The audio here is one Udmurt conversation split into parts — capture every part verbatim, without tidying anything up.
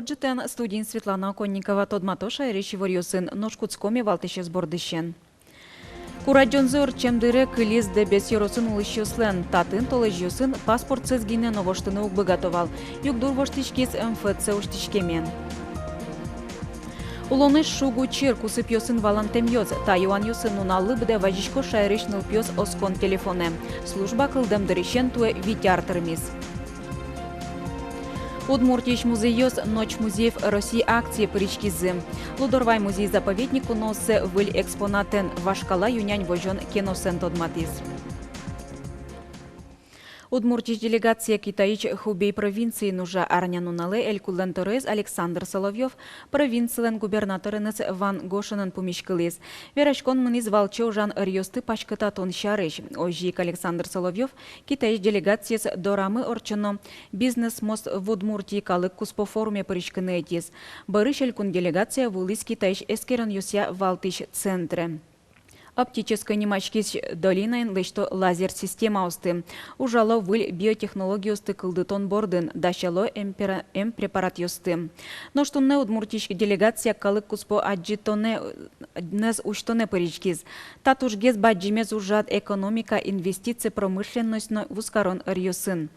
Ӝытэн студиын Светлана Оконникова. Тодмато шаерысь иворъёсын. Нош кутскоме валтӥсез бордысен. Курадӟонзы ортчем дыре кылиз Дэбес ёросын улӥсьёслэн. Татын толэзьёсын паспортсэс гинэ но воштыны уг быгато вал. Югдур воштӥськиз МФЦ усьтӥськемен. Улонысь шуг учыр, кусыпъёсын валантэмъёс. Та юанъёсын нуналлы быдэ вазисько шаерысь нылпиос оскон телефонэ. Служба кылдэм дырысен туэ вить ар тырмиз. Удмуртиысь музейёс «Ночь музеев России» акцие пыриськизы. Лудорвай музей-заповедник кунооссэ выль экспонатэн, вашкала ю-нянь возён кеносэн тодматӥз. Удмуртиысь делегация Китайысь Хубей провинциын ужа. Арнянуналэ элькунлэн тӧроез Александр Соловьёв провинцилэн губернатореныз Ван Гошинэн пумиськылӥз. Вераськон мынӥз валче ужан ӧръёсты паськытатон сярысь. Озьы ик Александр Соловьёв Китайысь делегациез дорамы ортчоно «Бизнес-мост в Удмуртии» калык куспо форуме пыриськыны ӧтиз. Бӧрысь элькун делегация вуылӥз Китайысь эскеронъёсъя валтӥсь центре. Оптической нимаськись долинаын лэсьто лазер системаосты. Ужало выль биотехнологиосты кылдытон бордын, дасяло эмпера-, эмпрепаратъёсты. Нош туннэ Удмуртиысь делегация калык куспо адӟытонэ, нэз усьтонэ пыриськиз. Та тужгес бадӟымез ужрад экономика, инвестици, промышленность но вузкарон ӧръёсын.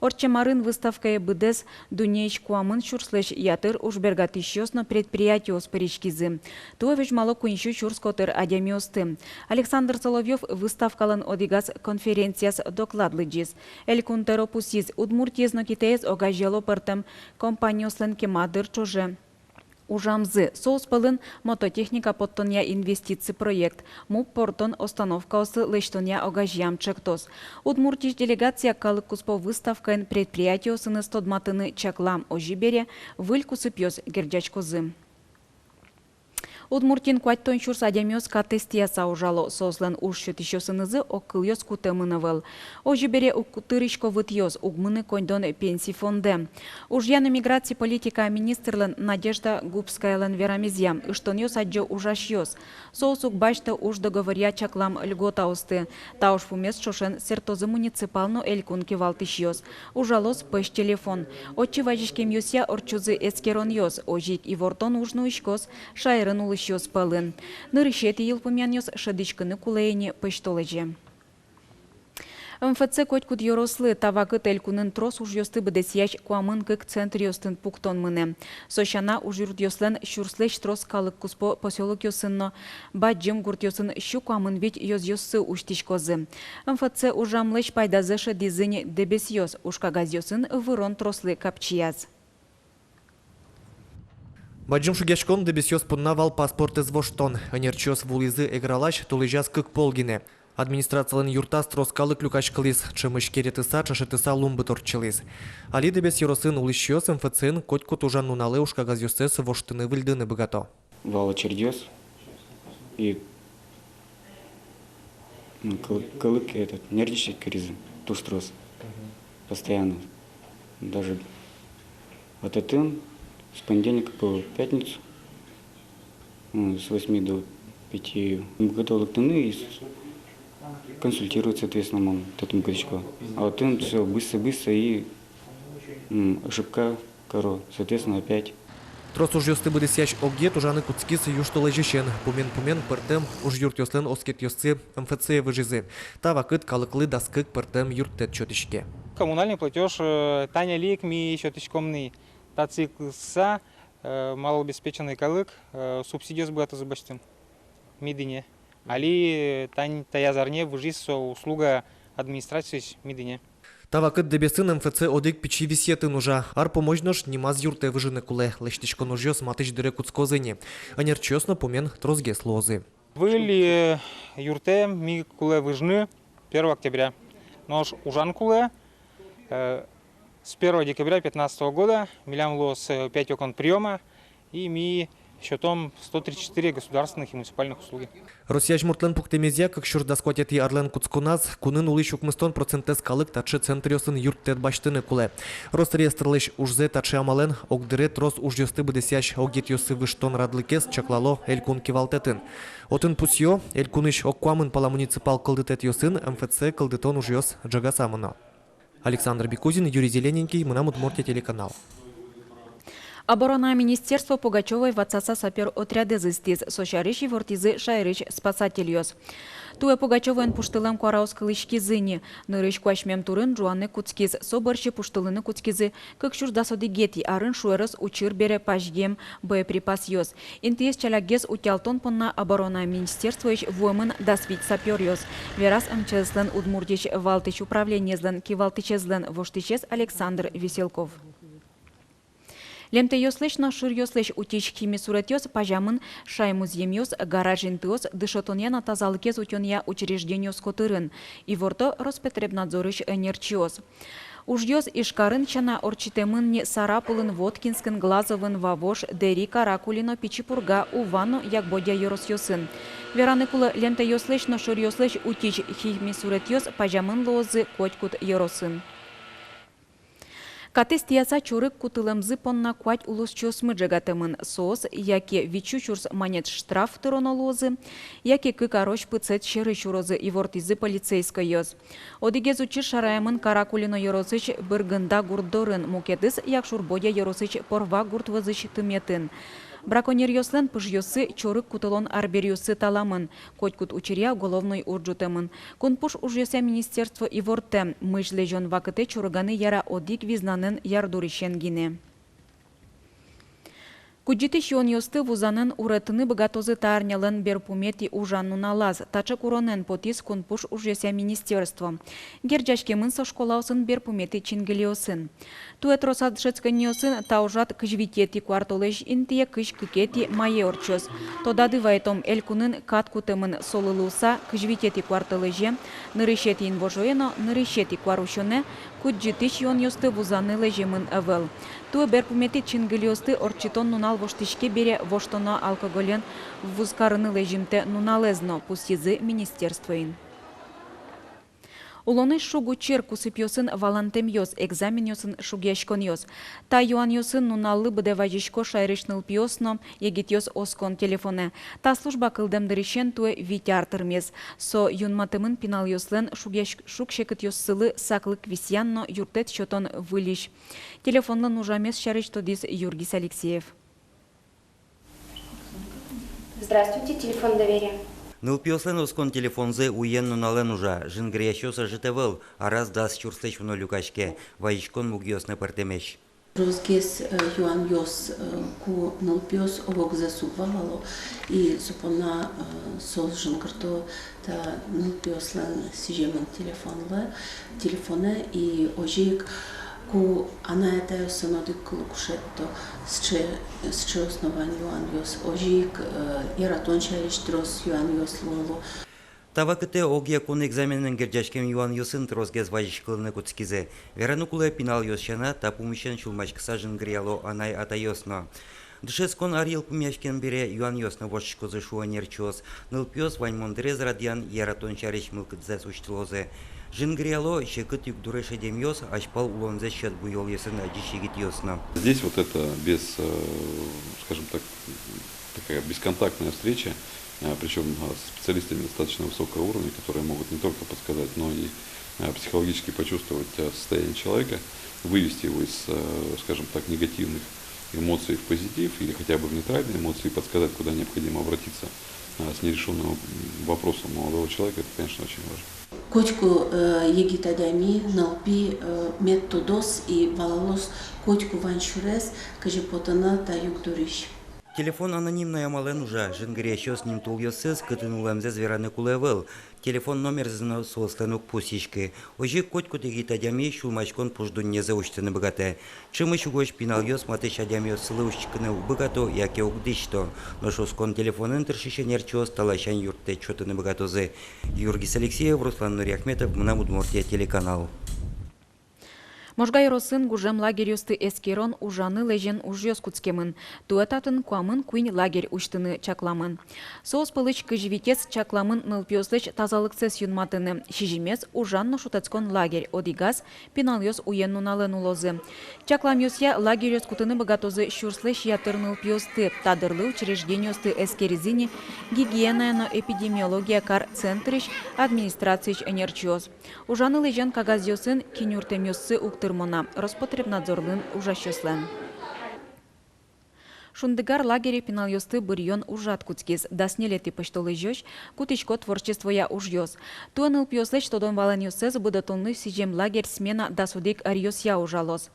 Ортчем арын выставкае быдэс дуннеысь куамын сюрслэсь ятыр ужбергатӥсьёс но предприятиос пыриськизы. Туэ возьмало куинь сю сюрс котыр адямиосты. Александр Соловьёв выставкалэн одӥгаз конференцияз доклад лыдӟиз. Элькун тӧро пусйиз: Удмуртиез но Китаез огазеяло пӧртэм компаниослэн кема дыр ӵоже ужамзы. Соос пӧлын мототехника поттонъя инвестици проект, муп портон остановкаослы лэсьтонъя огазеям чектос. Удмуртиысь делегация калык куспо выставкаын предприятиосыныз тодматыны чакла, озьы бере выль кусыпъёс герӟаськозы. Удмуртиын куатьтон сюрс адямиос катэз тӥяса ужало. Соослэн уж сётӥсьёсынызы огкылъёс кутэмын ӧвӧл. Озьы бере уг тырӥсько вытъёс, уг мыны коньдон пенси фондэ. Ужъя но миграци политикая министрлэн Надежда Губскаялэн верамезъя, ыштонъёс адӟо ужасьёс. Соос уг басьто уж договоръя чаклам льготаосты. Та ужпумез ӵошен сэрттозы муниципал но элькун кивалтӥсьёс. Ужалоз пӧсь телефон. Отчы вазиськемъёсъя ортчозы эскеронъёс, озьы ик ивортон уж нуиськоз шаерын улӥсьёс пӧлын. Нырысетӥ йылпумъянъёс шӧдӥськыны кулэ ини пӧсьтолэзе. МФЦ котькуд ёрослы. Та вакыт элькунын трос ужъёсты быдэсъясь куамын кык центръёсты пуктон мынэ. Со сяна, ужъюртъёслэн сюрслэсь трос калык куспо посёлокъёсын но бадӟым гуртъёсын сю куамын вить ёзъёссы усьтӥськозы. МФЦ ужамлэсь пайдазэ шӧдӥзы ни Дэбесъёс. Уж кагазъёсын вырон трослы капчияз. Бадӟым шугъяськон Дэбесъёс понна вал паспортэз воштон. Ӧнерчиос вуылӥзы Эграысь толэзяз кык пол гинэ. Администрацилэн юртаз трос калык люкаськылӥз, ӵемысь керетыса, ӵашетыса лумбыт ортчылӥз. Али Дэбес ёросын улӥсьёс МФЦ-ын котькуд ужан нуналэ уж кагазъёссэс воштыны-выльдыны быгато. Вал очередьёс и, ну, кыл-, калык этот, нервничать каризы туж трос. Постоянно. Даже вот отын с понедельника по пятницу, м, с восьми до пяти. Быгато лыктыны и с-, консультироваться, соответственно, мон татын быгатӥсько. А отын всё быстро-быстро и, м, ошибка каро, соответственно, опять. Трос ужъёсты быдэсъясь огъет ужаны кутскиз южтолэзьысен. Пумен-пумен пӧртэм ужъюртъёслэн оскетъёссы МФЦ-е выжизы. Та вакыт калыклы дас кык пӧртэм юрттэт сётӥське. Коммунальный платёж, э, тани али ик ми сётӥськом ни. Татчы ик лыктыса, э, малообеспеченный калык, э, субсидиос быгатозы басьтыны ми дыне. Али, э, тани таяз арне выжиз со услуга администрациысь ми дыне. Та вакыт Дэбесын МФЦ одӥг пичи висъетын ужа. Ар пумозь нош нимаз юртэ выжыны кулэ. Лэсьтӥськон ужъёс матысь дыре кутскозы ни. Ӧнерчиос но пумен тросгес луозы. Выль, э, юртэ ми кулэ выжыны первого октября. Нош ужан кулэ, э, с первого декабря пятнадцатого года милям луоз, э, пять окон приёма, и ми сётом сто тридцать четыре государственных и муниципальных услуги. Россия азьмуртлэн пуктэмезъя, кык сюрс дас куатетӥ арлэн кутсконаз кунын улӥсь укмыстон процентэз калык таӵе центръёсын юрттэт басьтыны кулэ. Росреестрлэсь ужзэ таӵе амалэн огдыре трос ужъёсты быдэсъясь огъетъёссы выжтон радлыкез чаклало элькун кивалтэтын. Отын пусъё: элькунысь ог куамын пала муниципал кылдытэтъёсын МФЦ кылдытон ужъёс ӝегаса мыно. Александр Бекузин, Юрий Зелененький, «Мынам Удмуртие» телеканал. Оборона министерство Пугачёвое ватсаса сапёр отрядэз ыстӥз, со сярысь ивортӥзы шаерысь спасательёс. Туэ Пугачёвоын пуштылэм куараос кылӥськизы ни. Нырысь куасьмем турын ӝуаны кутскиз, со бӧрсьы пуштылыны кутскизы кык сюрс дас одӥгетӥ арын шуэрес учыр бере пазьгем боеприпасъёс. Интыез ӵалякгес утялтон понна оборона министерствоысь вуэмын дас вить сапёръёс, вераз МЧС-лэн Удмуртиысь валтӥсь управлениезлэн кивалтӥсезлэн воштӥсез Александр Веселков. Лемтэйёслэсь но шыръёслэсь утись хими суретъёс пазямын шай музъемъёс, гараж интыос, дышетонъя но тазалыкез утёнъя учреждениос котырын, иворто Роспотребнадзорысь ӧнерчиос. Ужъёс Ижкарын сяна ортчытэмын ни Сарапулын, Воткинскын, Глазовын, Вавож, Дэри, Каракулино, Пичи Пурга, Ува но Як-Бӧдья ёросъёсын. Вераны кулэ, лемтэйёслэсь но шыръёслэсь утись хими суретъёс пазямын луозы котькуд ёросын. Катэз тӥяса чорыг кутылэмзы понна куать улосчиосмы ӝегатэмын. Соос яке вить сю сюрс манет штраф тыроно луозы, яке кык арозь пытсэт сьӧры сюрозы, ивортӥзы полицейскойёс. Одӥгез учыр шараямын Каракулино ёросысь Быргында гурт дорын, мукетыз Якшур-Бӧдья ёросысь Порва гурт вӧзысь тыметын. Браконьеръёслэн пыжъёссы, чорыг кутылон арбериоссы таламын. Котькуд учыръя уголовной уж ӝутэмын. Кунпуш ужъёсъя министерство ивортэ, мызь лэзён вакытэ чорыганы яра одӥг визнанэн ярдурисен гинэ. Кудӟытӥсь юонъёсты вузанэн уретыны быгатозы та арнялэн берпуметӥ ужан нуналаз. Таӵе куронэн потӥз Кунпуш ужъёсъя министерство. Герӟаськемын со школаосын берпуметӥ чингылиосын. Туэ тросаз дышетсконниосын та ужрад кызь витетӥ куартолэзь интые кызь кыкетӥ мае ортчоз. Тодады вайытом, элькунын кат кутэмын, солы луыса кызь витетӥ куартолэзе, нырысетӥ инвожое но нырысетӥ куарусёнэ кудӟытӥсь юонъёсты вузаны лэземын ӧвӧл. Туэ берпуметӥ чингылиосты ортчытон нунал воштӥське бере, воштоно алкоголен вузкарыны лэзьымтэ нуналэз но, пусйизы министерствоын. Улонысь шуг учыр, кусыпъёсын валантэмъёс, экзаменъёсын шугъяськонъёс. Та юанъёсын нуналлы быдэ вазисько шаерысь нылпиос но егитъёс оскон телефонэ. Та служба кылдэм дырысен туэ вить ар тырмиз. Со юнматэмын пиналъёслэн шугъясь-, шуг-секытъёссылы саклык висъян но юрттэт сётон выльысь. Телефонлэн ужамез сярысь тодӥз Юргис Алексеев. Здравствуйте, телефон доверия. Нылпиослэн оскон телефонзы уен-нуналэн ужа. Жингыръясьёс ӧжыт ӧвӧл, араз дас сюрслэсь уно люкаське, вазиськон мугъёс но пӧртэмесь. Тросгес, э, юанъёс, э, ку нылпиос ог-огзэс уг валало, и со понна, э, соос жингырто та нылпиослэн сӥземын телефонлы, телефонэ, и озьы ик ку анай-атайёсын одӥг кыл уг шедьто, сыӵе, сыӵеос но вань юанъёс, озьы ик, э, яратон сярысь трос юанъёс луо. Та вакытэ огъя кун экзаменэн герӟаськем юанъёсын тросгес вазиськылыны кутскизы. Вераны кулэ, пиналъёс сяна, та пумысен сюлмаськыса жингыръяло анай-атайёс но. Дышетскон ар йылпумъяськем бере юанъёс но воштӥськозы, шуо ӧнерчиос. Нылпиос ваньмон дырез радъян, яратон сярысь мылкыдзэс усьтылозы. Жингыръяло секыт югдуре шедемъёс, азьпал улонзэс сьӧд буёлъёсын адӟись егитъёс но. Здесь вот это без, э, скажем так, такая бесконтактная встреча, э, причём, э, со специалистами достаточно высокого уровня, которые могут не только подсказать, но и, э, психологически почувствовать, э, состояние человека, вывести его из, э, скажем так, негативных эмоций в позитив или хотя бы в нейтральные эмоции, подсказать, куда необходимо обратиться, э, с нерешённым, м, вопросом молодого человека, это, конечно, очень важно. Котьку, э, егит адями, нылпи, э, мед тодоз и валалоз котьку вань сюрес, кызьы потоно та югдурысь. Телефон анонимной амалэн ужа, жингыръясьёс нимтулъёссэс, кытын улэмзэс вераны кулэ ӧвӧл. Телефон номерзэс но соослэн уг пусйиськы. Озьы ик котькуд егит адями сюлмаськон пуш дуннезэ усьтыны быгатэ. Ӵемысь угось пиналъёс матысь адямиослы усьтӥськыны уг быгато яке уг дӥсьто. Нош оскон телефонэн тыршись ӧнерчиос та ласянь юрттэт сётыны быгатозы. Юргис Алексеев, Руслан Нуриахметов, «Мынам Удмуртие» телеканал. Можга ёросын гужем лагерьёсты эскерон, ужаны лэзен ужъёс кутскемын. Туэ татын куамын куинь лагерь усьтыны чакламын. Соос пӧлысь кызь витез чакламын нылпиослэсь тазалыксэс юнматыны, сизьымез — ужан но шутэтскон лагерь, одӥгаз — пиналъёс уен-нуналэн улозы. Чакламъёсъя, лагерьёс кутыны быгатозы сюрслэсь ятыр нылпиосты. Та дырлы учреждениосты эскеризы ни гигиеная но эпидемиология кар центрысь администрациысь ӧнерчиос. Ужаны лэзен кагазъёсын кинюртэмъёссы уг тырмо на Роспотребнадзорлэн ужасьёслэн. Шундыкар лагере пиналъёсты быръён ужрад кутскиз. Дас ньылетӥ пӧсьтолэзёзь кутӥсько творчествоя ужъёс. Туэ нылпиослэсь тодон-валанъёссэс будэтонлы сӥзем лагерь смена дас одӥг аръёсъя ужалоз.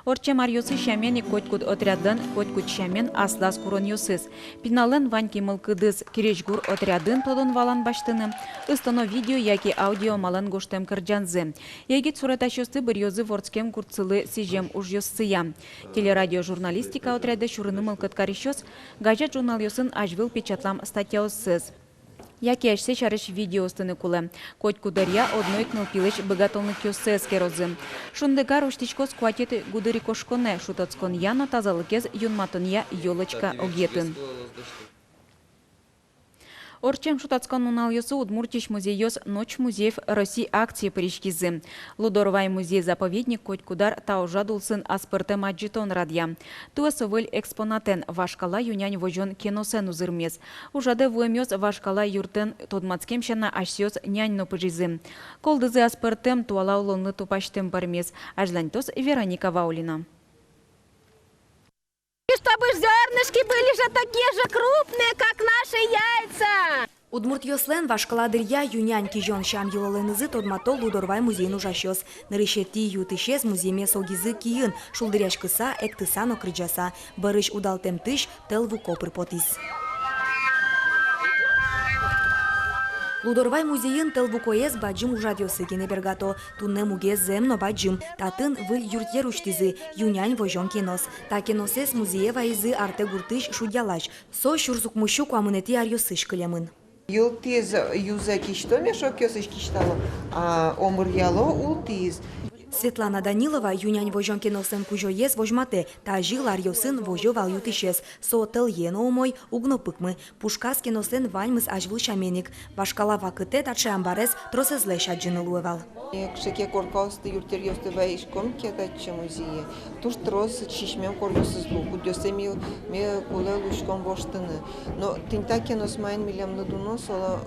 Ортчем аръёсы сямен ик котькуд отрядлэн котькуд сямен аслаз куронъёсыз. Пиналлэн вань ке мылкыдыз киресьгур отрядын тодон-валан басьтыны, ыстоно видео яке аудио амалэн гожтэм кырӟанзы. Егит суредасьёсты быръёзы вордскем гуртсылы сӥзем ужъёссыя. Телерадиожурналистика отрядэ сюрыны мылкыд карисьёс газет-журналъёсын азьвыл печатлам статьяоссэс яке асьсэ сярысь видео ыстыны кулэ. Котькуд ӧръя одно ик нылпилэсь быгатонлыкъёссэ эскерозы. Шундыкар усьтӥськоз куатетӥ гудырикошконэ, шутэтсконъя но тазалыкез юнматонъя ёлочка огъетын. Ортчем шутэтскон нуналъёсы Удмуртиысь музейёс «Ночь музеев» Росси акцие пыриськизы. Лудорвай музей-заповедник котькуд ар та ужрад улсын аспӧртэм адӟытон радъя. Туэ со выль экспонатэн, вашкала ю-нянь возён кеносэн узырмиз. Ужрадэ вуэмъёс вашкала юртэн тодматскем сяна, асьсэос нянь но пыжизы. Колдызы аспӧртэм, туала улонлы тупасьтэм пӧрмиз. Азьланьтоз Вероника Ваулина. И чтобы зёрнышки были же такие же крупные, как наши яйца. Удмуртъёслэн вашкала дыръя ю-нянь кизён сям-йылолэнызы тодмато Лудорвай музейын ужасьёс. Нырысетӥ ю-тысез музъемез огизы киын, шулдыръяськыса, эктыса но кырӟаса. Бӧрысь удалтэмтӥсь тӧл вуко пыр потӥз. Лудорвай музейын тӧл вукоез бадӟым ужрадъёсы гинэ бергато. Туннэ мугез зэм но бадӟым. Татын выль юртъер усьтӥзы, ю-нянь возён кенос. Та кеносэз музее вайизы Артэ гуртысь шудъялась. Со сюрс укмыссю куамынэтӥ аръёсысь кылемын. Йылтӥз юзэ кисьто, мешокъёсысь кисьтало, а омыръяло ултӥз. Светлана Данилова ю-нянь возён кенослэн кузёез возьматэ, тазьы аръёсын возё вал ю-тысез. Со тӧлъе но умой, уг но пыкмы. Пушказ кенослэн ваньмыз азьвыл сямен ик. Вашкала вакытэ таӵе амбарез тросэзлэсь адӟыны луэ вал. Кыӵе ке коркаосты, юртъеръёсты вайиськом ке татчы музее, туж трос сисьмем коръёсыз луо, кудъёссэ ми, ми кулэ луиськом воштыны. Но тӥни та кенос маин милемлы дуно, солэн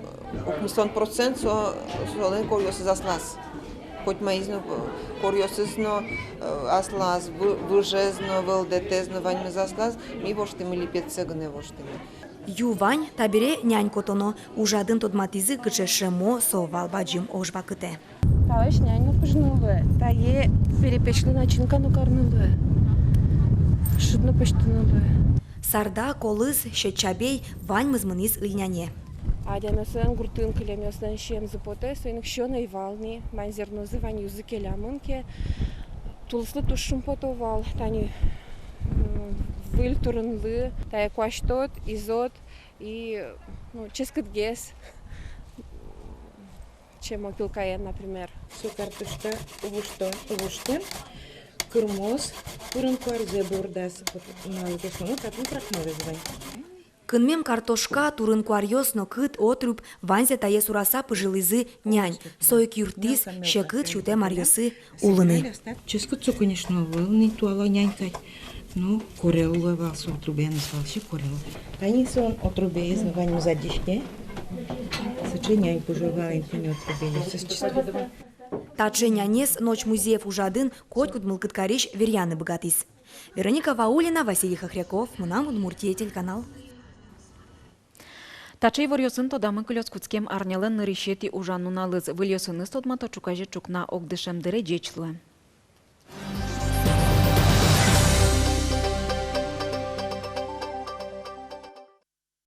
укмыстон процент со, солэн коръёсыз аслаз. Коть маиз но, коръёсыз но, э, аслаз, вы-, выжез но, вӧлдэтэз но, ваньмыз аслаз, ми воштӥмы, липетсэ гинэ воштӥмы. Ю вань, табере нянь котоно. Ужрадын тодматӥзы, кыӵе шӧмо со вал бадӟым ож вакытэ. Таысь нянь но пыжыны луэ, тае перепечлы начинка но карыны луэ, шыд но пӧзьтыны луэ. Сарда, колыз, сьӧд чабей — ваньмыз мынӥз ыль няне. Адямиослэн гуртын кылемъёслэн сиемзы потэ, соин ик сиён ӧй вал ни, вань зернозы, вань юзы келямын ке, тулыслы туж шумпото вал. Тани, м, выль турынлы тае куасьтод, изод и, ну, ческытгес, чем опилкаен, например. Со картошка вушто, вуштэ, кырмоз турын куарзэ бордаз, вот, малы ке шуоно, татын крахмалэз вань. Кынмем картошка, турын куаръёс, нокыт, отрубь — ваньзэ тае сураса пыжылӥзы нянь. Со ик юрттӥз секыт сютэм аръёсы улыны. Ческыт со, конечно, ӧвӧл ни, туала нянь кадь. Ну, корел луэ вал со, отрубееныз вал, вообще корел. Тани солэн отрубеез но ваньмыз адӟиське. Сыӵе нянь пыжо вал ини, тани отрубеез чисто. Таӵе нянез «Ночь музеев» ужрадын котькуд мылкыд карись веръяны быгатӥз. Вероника Ваулина, Василий Хохряков, «Мынам Удмуртие» телеканал. Таӵе иворъёсын тодамы кылёз кутскем арнялэн нырысетӥ ужан нуналыз. Выльёсыныз тодмато ӵуказе ӵукна огдышем дыре. Ӟеч луэ.